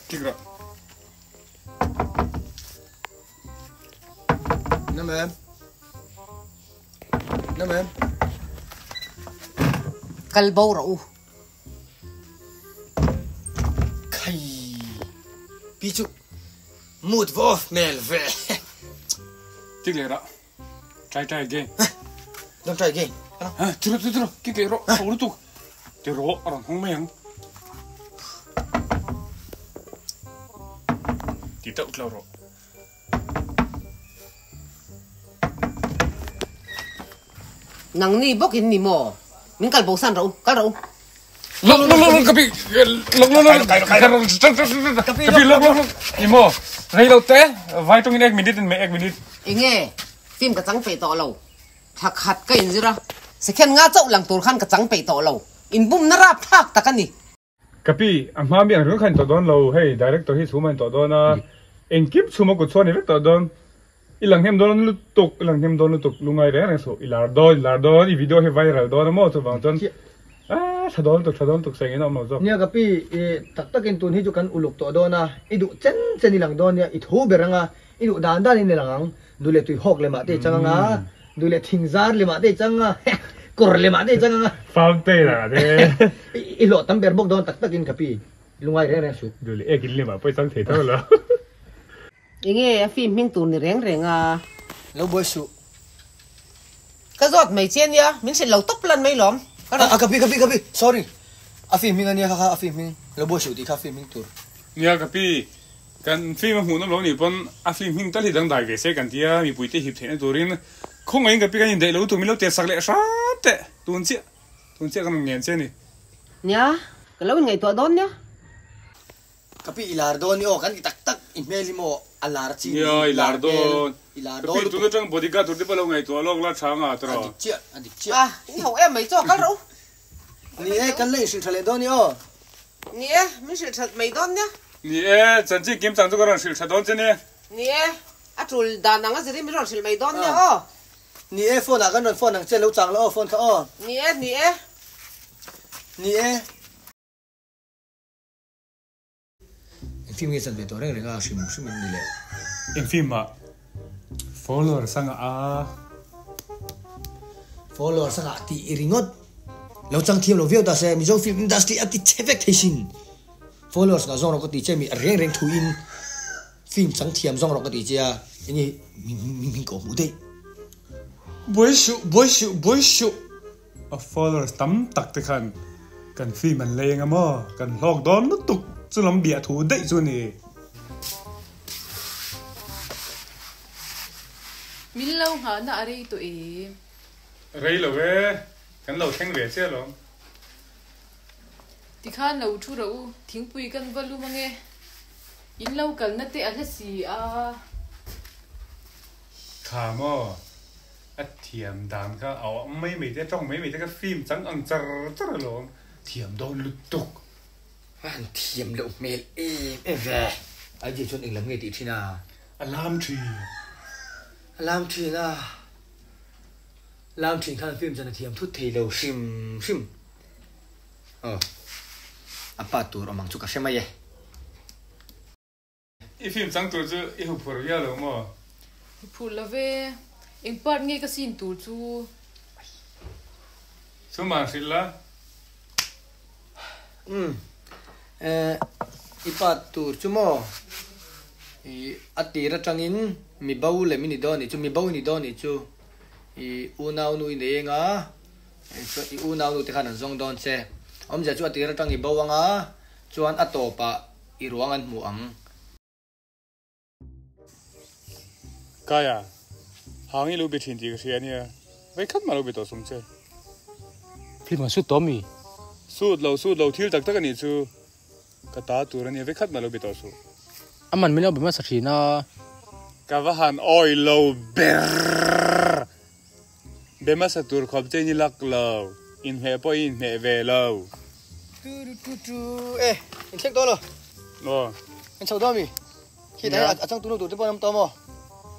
Kick rawh. Na mem. Na mem. Kal bo rawh u. Khai. Pi chu mood va off hmel ve. Kick leh rah. Try try again. Don't try again. Ha, tiro tiro tiro. Kick leh rawh. Ho lutuk. Ti rawh a rawn hawng mai ang. Ti tauh tlo rawh. Nangni bawk in ni maw? Min kal bosan rawh u, kal rawh u. Lawk lawk lawk ka pi lawk lawk lawk ka pi lawk lawk lawk ni maw rei lo te vai tawngin ek minute in mai ek minute. Enge film ka chang peih tawh lo thla khat ka inzir a second nga chauh lang tur khan ka chang peih tawh lo inbumna rapthlak tak a ni. Ka pi, a hma mi ang ringawt kha in tawh dawn lo, hei director hi chhum a in tawh dawn a, engkim chhum a kut chhuah a ni vek tawh dawn, i lang hnem dawn lutuk, i lang hnem dawn lutuk, lungai reng reng suh, i lar dawn, i lar dawn, i video hi viral dawn a maw, chuvang chuan aaa tha dawn lutuk, tha dawn lutuk, sawi ngei na awm lo zawk. Nia ka pi, i tak takin tun hi chu kan uluk tawh dawn a, i duh chen chen i lang dawn nia, i thu ber ang a, i duh dan dan in i lang ang, duh leh tuihawk lemah te i chang ang a, duh leh thingzar lemah te i chang ang a, kawr lemah te i chang ang a. Fountain ah te. I hlawh tam ber bawk dawn tak takin ka pi, lungai reng reng suh. Duh leh ek in lemah pawh i chang thei tho lo. Enge a film hming tur ni reng reng a. Lo buai suh. Ka zawt mai che nia, min hrilh lo tawp lan mai lawm. A ka pi ka pi ka pi, sorry. A film hming ania kha kha a film hming, lo buai suh tih kha film hming tur. Nia ka pi, Kan film a hmuhnawm lo nih pawn a film hming tal hi dangdai ve se kan tia mipuite hip theihna turin khawngaihin ka pi kan indaih lo tur min lo tir sak leh hram teh tun chiah tun chiah kan rawn ngen che a ni. Nia, ka lo inngaihtuah dawn nia. Ka pi i lar dawn ni aw kan ti tak tak i hmel hi maw a lar chi ni Nia i lar dawn. I lar Ka dawn pi lutuk. tun atang bodyguard tur te pawh lo ngaihtuah lawk la tha anga tawh. A dik chiah a dik chiah. A, i ho em mai chaw kal rawh u. Ni e, kan la inhrilh tha leh dawn ni aw. Ni e, min hrilh that mai dawn nia. Ni e, chanchin kim chang chu ka rawn hrilh tha dawn che nia. Ni e, a tul dan ang a zirin min rawn hrilh mai dawn nia aw. Ni e, phone ah kan rawn phone ang che, lo chang la aw phone kha aw. Ni e, ni e. Ni e. Eng film nge chan ve tawh reng reng a hrim hrim in ni le. Eng film ah follower sangah a. Follower sangah tih i ringawt. Lo chang thiam lo viau ta se Mizo film industry a ti che vek thei sin. Followers ngah zawng rawh ka ti che mi a reng reng thu in film chang thiam zawng rawh ka ti che a enge min min koh hmuh daih. Buai suh buai suh buai suh. A followers tam tak te khan kan film an leng a maw kan hlawk dawn lutuk chu lam biah thu daih chu a ni. Min lo nghahna a rei tawh em? Rei lo e, kan lo thleng ve chiah alawm. Tikhan lo thu rawh u, thingpui kan va lum ange. In lo kalna te a hla si a. Tha maw? A thiam dan kha a awm mai mai te, a tawng mai mai te kha film chang ang char char alawm. Thiam dawn lutuk. A han thiam loh hmel em em ve. Idea chuan englam nge tih thin a? A lam thin. A lam thin a. Lam thin khan film chan a thiam thut thei lo hrim hrim. Aw. A pa tur awm ang chu ka hre mai e. I film chang tur chu i huphurh viau lo maw? Huphurh lo ve. Eng part nge ka sin tur chu? Chumah hrilh la. Umm. Eh, i part tur chu maw? I a tir atangin mi bo lem i ni dawn nih chu, mi bo i ni dawn nih chu. I unaunu i nei eng a, chuan i unaunu te khan an zawng dawn che. Awmzia chu a tir atang i bo anga, chuan a tawpah I ruang an hmu ang. Kaya, hang i lo be thin tih ka hria ania, vei khat mah lo be tawh sum che. Film an sut tawh mi? Sut lo, sut lo, thil tak tak a nih chu ka ta tur ania, vei khat mah lo be tawh suh. A man min lo be hmasa thin a. Ka va han awi lo ber! Be hmasa tur khawp che in i lak lo, inhmeh pawh i inhmeh ve lo. Tu tu tu tu e, in thleng dawn lo. Aw. In chho dawn mi? Khi dah a chang tu nu tur te pawh an awm tawh maw?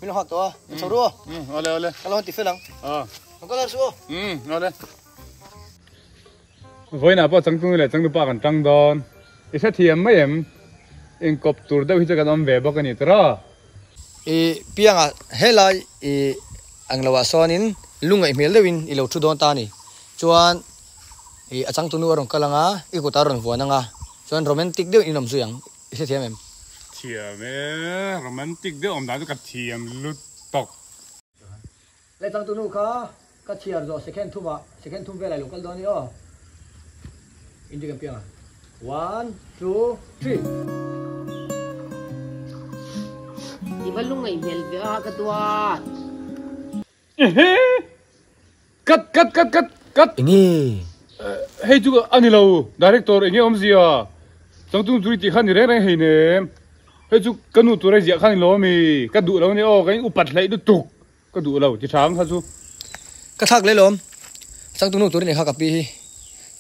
Min lo nghak tawh a, in chho ru aw. Um, awle awle. Ka lo han ti fel ang. Aw. Ka lo han su aw. Um, awle. Vawiinah pawh changtunu leh changtupa kan tang dawn. I hrethiam mai em? Inkawp tur deuh hi chu kan awm ve bawk a ni tiraw? I piangah helai i ang loah sawnin lungngaih hmel deuhin i lo thu dawn ta a ni. Chuan i a changtunu a rawn kal ang a, i kut a rawn vuan ang a, chuan romantic deuhin in awm zui ang. I hrethiam em? Thiam e, romantic deuh awm dan chu ka thiam lutuk. Le changtunu kha ka chhiar zawh second thumah second thum velah i lo kal dawn a ni aw. Inti kan piang a. One, two, three. I va lungngaih hmel ve a ka duat. Ehe! Cut cut cut cut cut. Enge? Hei chu a ni lo director enge awmzia changtunu tur i tih kha ni reng reng hei nem. Hei chu ka nu tur a ziah kha ni lo ami ka duh lo a ni aw ka in upat hleih lutuk. Ka duh lo ti tha ang kha chu. Ka thlak leh lawm. A changtu nu tur a ni kha ka pi hi.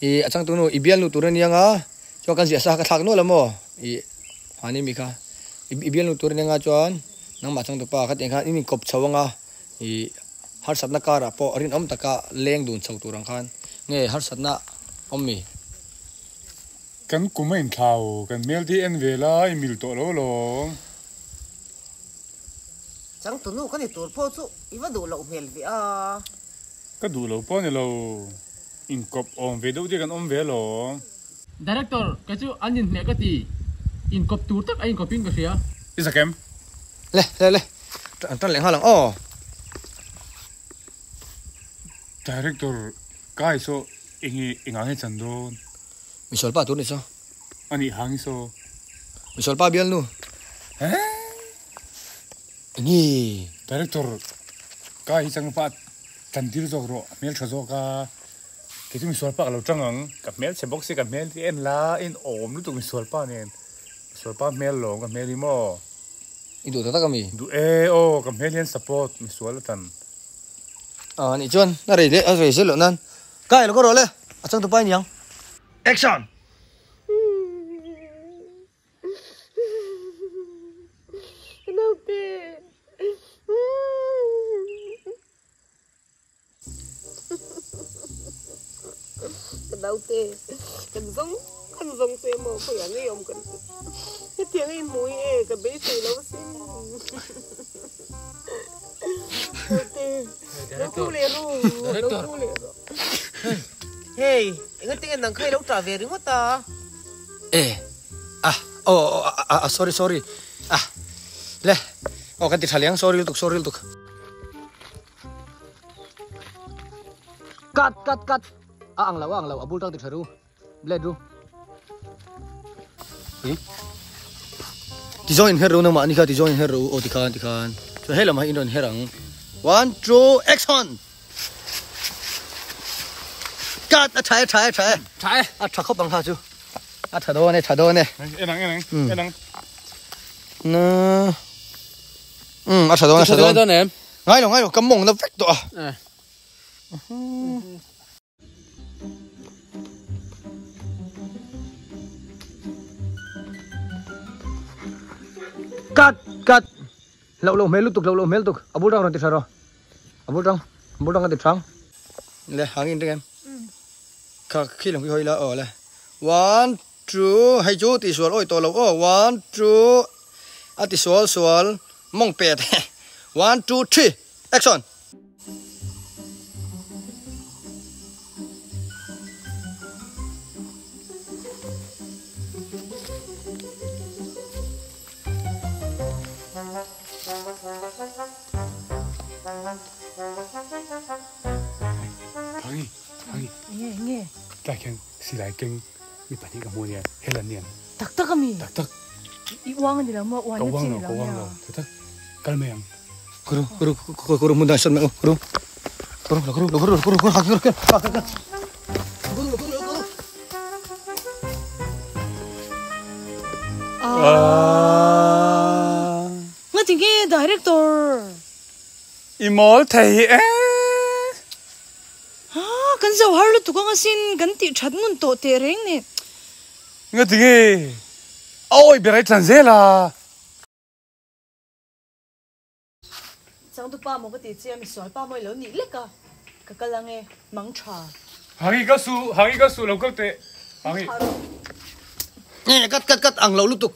I a changtu nu i bial nu tur a nia nga chuan kan ziah sa ka thlak nual a maw i mahni mi kha i bial nu tur a nia nga chuan nangmah changtu pa kha tiang khan in inkawp chho anga i harsatna karah pawh rinawm taka leng dun chho tur ang khan nge harsatna awm mi. Kan kum a inthlau kan hmel te hi en ve la i mil tawh lo lawm. Changtunu ka ni tur pawh chu i va duh loh hmel ve a. Ka duh lo pawh ni lo, inkawp awm ve deuh te kan awm ve alawm. Director, kei chu an inhmeh ka ti, inkawp tur tak a inkawp in ka hria. I zak em? Le, le, le, an tan leh nghal ang aw. Director, kai saw enge engah nge chan dawn? Misual pa tur ni saw. A nih hang i saw. Misual pa bialnu. He? Enge? Director, Ka hi chang pa tan tir zawk rawh, a hmel tha zawk a. Kei chu misual pa ka lo chang ang. Ka hmel chhe bawk si, ka hmel hi en la, in awm lutuk misual pa nen. Misual pa hmel lawm ka hmel hi maw? I duh tak tak ami? Duh e, aw ka hmel hian support misual a tan. A nih chuan a rei leh a rei zel loh nan Kai lo ka rawh le, a changtu pa i ni ang. Action! Ka naute. Ka naute. Kan zawng kan zawng che maw khawiah ngei awm kan ti. Hetiang a inhmu hi e ka beisei lo asin. Naute. Lo ku leh ru. Lo ku leh ru. Hei, engatinge nang kha i lo tah ve ringawt a? E ah aw aw ah sorry sorry ah le aw kan ti tha leh ang sorry lutuk sorry lutuk. Cut cut cut a ang lo a ang lo a bul tang ti tha ru blade ru ti zawng in her ru nangmah ni kha ti zawng in her ru aw ti khan ti khan chuan he lamah hi in rawn her ang one two action. Cut a tha e tha e tha e tha e a tha khawp ang kha chu a tha dawn e tha dawn e en ang en ang en ang na um a tha dawn a tha dawn dawn em ngai lo ngai lo ka mawng na vek tawh a Cut cut Loh loh hmel lutuk loh loh hmel lutuk a bul tang rawn ti tha rawh a bul tang a bul tang ka ti thang le hang in ring em kha khi lam khi hawi la aw le one two hei chu tih sual awi tawh lo aw one two a ti sual sual mawng pet one two three action. Hangi, hangi. Nge nge. Tlai khian silai keng mi pahnih ka hmu ania, hel an niang. Tak tak ami? Tak tak. I uang ani lo maw? Uan na chi ni lo Ka uang lo, tak tak. Kal mai ang. Kuru, kuru, kuru, kuru, mun dai son mai kuru. Kuru, kuru, kuru, kuru, kuru, kuru, kuru, kuru. Kuru, kuru, kuru. Ah. Nga ti nge director? I mawl thei e. Ha, kan zo har lutuk anga sin kan tih that ngun tawh teh reng nen. Nga ti nge? Awi ber ai tlan zel a. Changtu pa maw ka ti che a, misual pa maw i lo nih lek a, ka kal ang e, mang tha. Hangi ka su, hangi ka su lo kal teh. Hangi. Nge kat kat kat ang lo lutuk.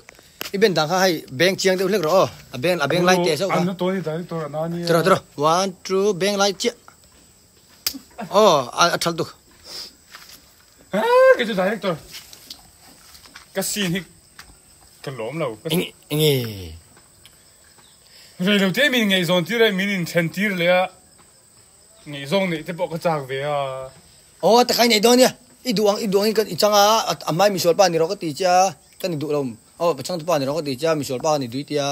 I ben dang kha hei beng chiang deuh hlek rawh aw. A beng a beng lai teh zauh kha. An na tawn hi director a na nia. Tiraw tiraw. One two beng lai chiah. Aw a thal tuk. Kei chu director ka scene hi ka lawm lo. Enge enge. Rei lo te min ngaihzawn tir a min inthen tir leh a ngaihzawng neih te pawh ka chak ve a. Aw takai nei dawn nia i duh ang i duh angin i chang a a hmai misual pa ni rawh ka ti che a ka ni duh lo aw pachang te pa ni rawh ka ti che a misual pa ka ni dui tia.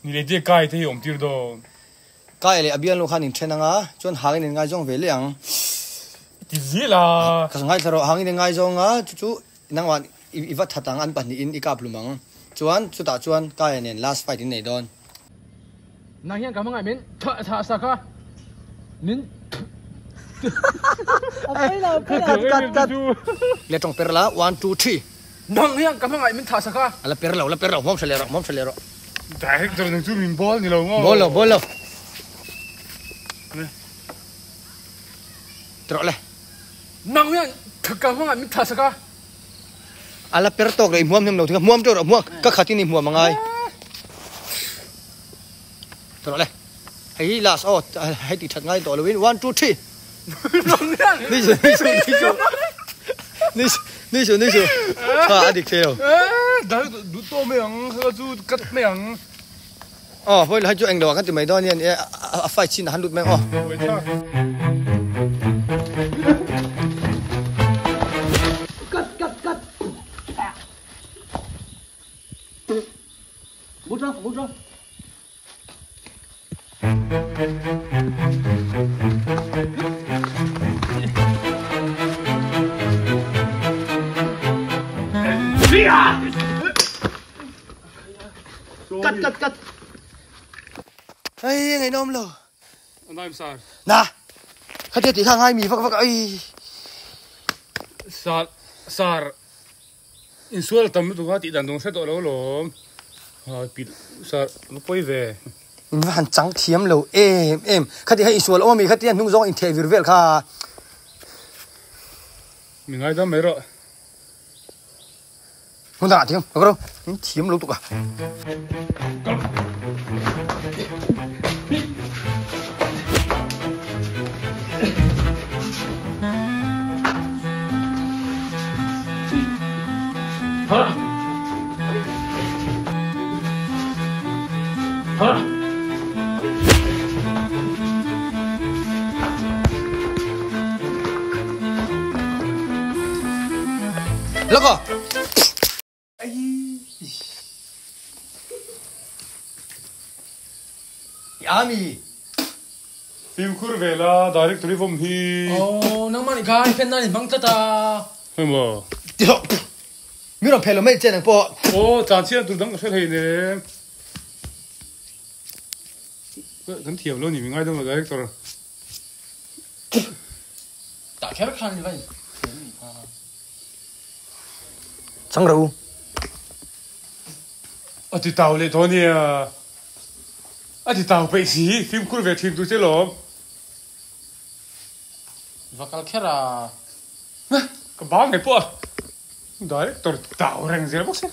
Ni leh tia kai te hi awm tir dawn. Kai leh a bialnu khan inthen ang a chuan hangin in ngaizawng ve leh ang. I ti zel a. Ka ngaithla rawh hangin in ngaizawng a chu chu nangmah I va that ang an pahnihin i kap hlum ang. Chuan chutah chuan Kaya nen last fight in nei dawn. Nang hian ka hmangaih min thah sak a, min Cut cut cut. Le tawng per la one two three. Nang hian ka hmangaih min thah sak a. A la per lo la per lo hmawm tha leh rawh hmawm tha leh rawh. Director nang chu min bawl ni lo maw? Bawl lo bawl lo. Trawh le. Nang hian ka hmangaih min thah sak a. A la per tawk lo i hmuam hnem lo thing a hmuam teuh rawh hmuam ka khat in i hmuam angai tawh le hei hi last aw hei tih that ngai tawh lo in 1 2 3 ni su ni su ni su ni su ni su ni su ha a dik thei lo dal du to mai ang kha chu cut mai ang aw hoi hei chu englo ah kan ti mai dawn anian e a fight chin ah han lut mai ang aw. Cut cut cut. Ei ngaihnawm lo. Na. Khatia tih kha ngai mi vak vak ei. Sar sar insual tam lutuk a tih dan dawng hre tawh lo lawm. Ha pil sar va pawi ve. In va han chang thiam lo em em. Khatia kha insual awm ami khatia hnung zawng intheh vir vel kha. Mi ngaidam mai rawh. Hmun dangah thiam ka ro in thiam lo tuk a. Laka. Ami. Fimkhur ve la directory vawm hi. Aw nangmah nih kha i fen nan i hmang tlat a. Hei maw. Tihloh. Mi rawn phel lo mai che nang pawh. Aw chan chhiat tur dang ka hre hlei nem. Kan thiam lo ni mi ngaidam lo director. Tah kher khan i va in thiam nih kha. Chang rawh u. A ti tau leh tawh ania. A ti tau peih si, fimkhur ve thin tu che lawm. Va kal kher a. Ka bang ngei pawh a. Director tau reng zel bawk si.